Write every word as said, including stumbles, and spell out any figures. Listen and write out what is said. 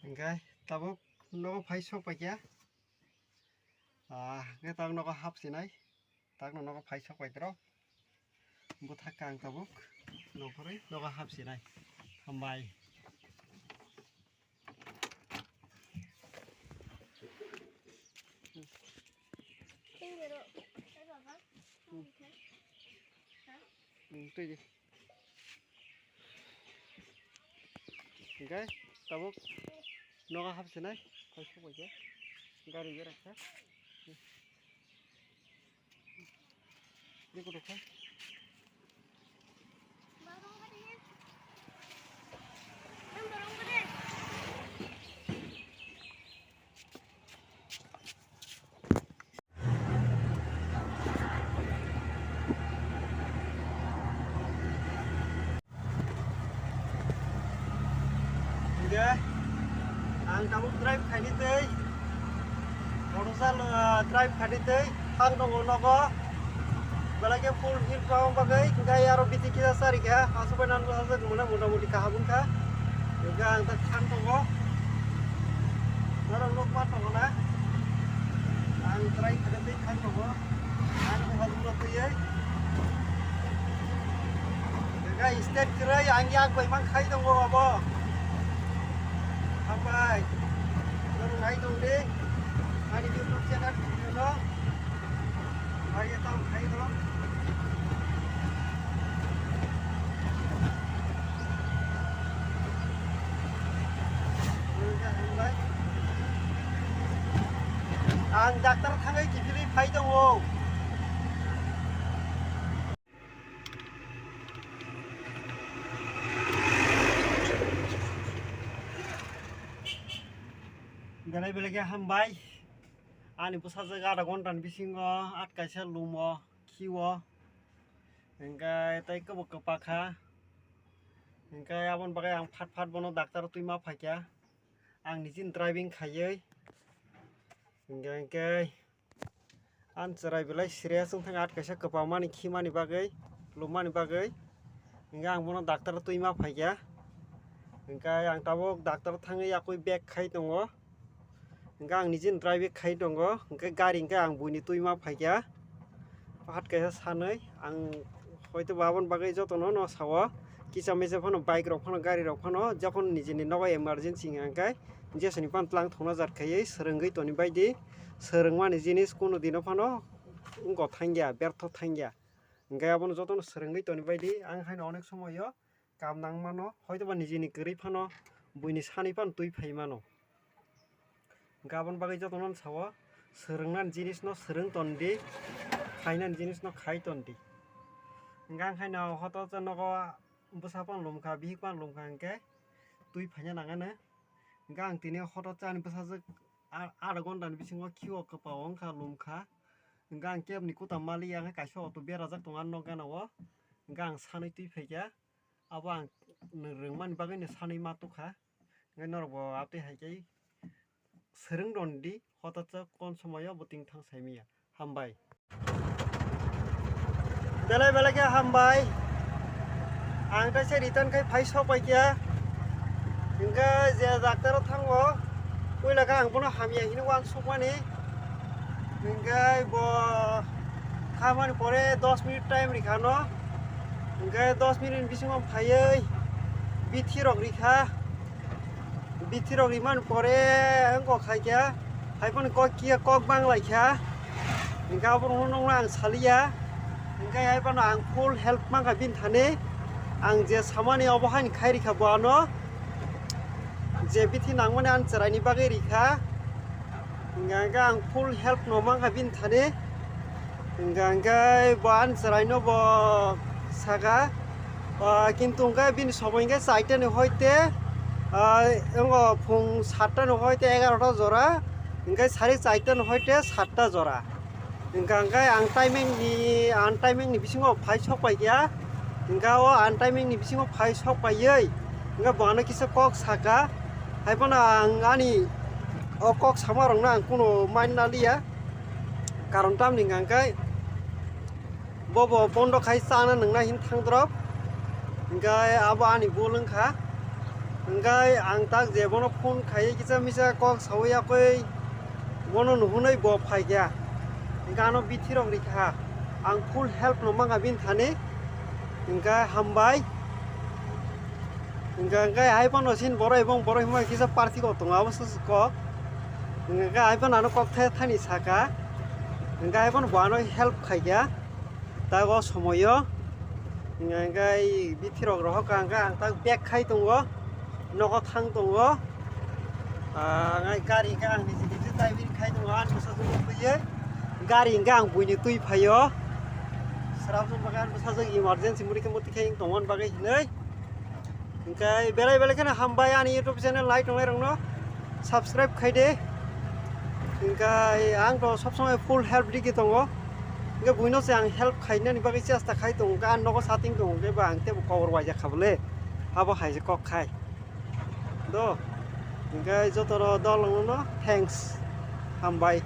Hingke tabuk nogo phai sok paikha. Ah, hingke tabuk nogo hap sinai. Tabuk nogo phai sok paitro. Buthak kang tabuk. Nokhorwi nogo hap sinai. Hambai. Hmm, twi di. Hingke tabuk nogo hap sinai, phai sok bai khe gari berak kha. Bini kutuk kha. Hingke ang tabuk drive khaini tei, motorcycle, ah, drive khaini tei, ang tongo nogo, belai khe full hill pang bagwi, hingke aro biti kisa sari kha, aswk bai nang bwsajwk mona mota moti kaham wngkha, hingke ang ta thang tongo, norok nukma tongo na, ang drive khaini tei thang tongo. Ang buha buha twiwi. Jaga state kwrwi ang yak bai mang khai tongo abo. Hambai. Norok nai tong di. Ani YouTube channel video no. Bai tong khai no. Ang doctor thangwi kiphilwi phai tongo. Belai belai khe hambai. Ani bwsajwk adha ghonta ni bisingo atkaisa lumo, khiwo. Hingkhe tei kwbo kwpakha. Hingkhe aboni bagwi ang phat phat bono doctor twi ma phaikha. Ang nijini driving khaiwi. Hingkhe, hingkhe ang chwrai belai serious wng thangkha, atkaisa kwpamani, khimani bagwi, lumani bagwi. Hingkhe ang bono doctor twi ma phaikha. Hingkhe ang tabuk doctor thangwi yakwi back khai tongo. Hingke ang nijini drive khai tongo, hingke gari hingke ang buini twi ma phaikha. Phat kaisa sanwi ang hoito ba aboni bagwi jotono no sao, kisa misa phano bike rok phano gari rok phano jokhon nijini nogo emergency hingkha hingke jesoni phano tlang thokna jar khaiwi swrwngwi toni baidi, swrwngmani jinis kunu dino phano wngkok thangya, bertho thangya. Hingke abono jotono swrwngwi toni baidi ang haino onek somoyo kam nang mano, hoito ba nijini kwrwi phano buini sanwi phano twi phai mano. Hingke aboni bagwi jotono sao, swrwngnani jinisno swrwng ton di, khainani jinisno khai ton di. Hingke ang haino hoto se nogo bwsa phano lumkha, bihik phano lumkha hingke twi phaina nangani. Hingke ang tini hoto chani bwsajwk a-, adha ghonta ni bisingo khiwo kwpao wngkha, lumkha. Hingke ang keboni kuta maliya, hingke kaisa auto berajak tongo ani nok gana o. Hingke ang sanwi twi phaikha. Abo ang nwng rwngmani bagwino sanwi ma tukha. Hwnkhe norokbo abtwi hai khe swrwng rwdi, hotatsuk kon somoyo bo tongthang saimanya. Hambai. Belai belai khe hambai. Ang kaisa return khai phai sok pai khe. Hwnkhe je doctor o thango, puila khe ang bono hamya hinwi uansukmani. Hwnkhe bo khamani pore dos minute time rikha no. Hwnkhe dos minute ni bisingo phaiwi bithi rok rikha. Bithi rok rimani pore wngkok khaikha. Haiphano kok kiya kok banglaikha. Hwnkhe abono nokno ang saliya. Hwnkhe haiphano ang full help mankha bini thani. Ang je samani obo haini khai rikha bo ano. Je bithi nangmani ang chwraini bagwi rikha. Hingka hingke ang full help no mankha bini thani. Hingka hingke bo ani chwraino bo saka. Ah, kintu hingke bini somo hingke chaita ni hoite, ah, wngkha phung satta ni hoite egarota jora, hingke sari chaita ni hoite satta jora. Hingka hingke ang timing ni, ang timing ni bisingo phai sok pai kha. Hingke o ang timing ni bisingo phai sok paiwi, hingke bo ano kisa kok saka. Haiphano ang ani o kok sama rokno ang kunu mind naliya, karon tamni hwnka hwnkhe bobo bondo khai chana nungna hin thangdrop, hwnkhe abo ani bul wngkha. Hingkai ang tak je bono phone khaiwi kisa misa kok sawi yakwi bono nuhunwi bo phaikha. Hingkhe ano bithi rok rikha. Ang full help no mangkha bini thani. Hingkhe hambai. Hingkhe, hingkhe hai phano sin borok ebong borok himba kisa party kok tongo abo se kok. Hingkhe hai phano ano kok the thani saka. Hingkhe hai phano bo ano help khaikha. Tak o somoyo. Hingkhe bithi rok rohor ka hingkhe ang tak bag khai tongo. Nogo thang tongo. Ah, ngai gari hingkhe ang niji niji driving khai tongo. Ani bwsajwk nukliye. Gari hingkhe ang buini twi phaio. Srabjak bagwi ani bwsajwk emergency muri khe muti khai tongo ani bagwi hinwi. Hingkhe belai belai kheno hambai ani YouTube channel nai tongnai rokno subscribe khai de. Hingkhe ang to sob somoi full help rigi tongo. Hingkhe buino se ang help khainani bagwi chesta khai tongo. Hingkhe ani nogo sating tongo, hingkhe ba ang tebo kobor waijak kha bole. Abo hai se kok khai. Do. Hingkhe jotono dol rokno thanks. Hambai.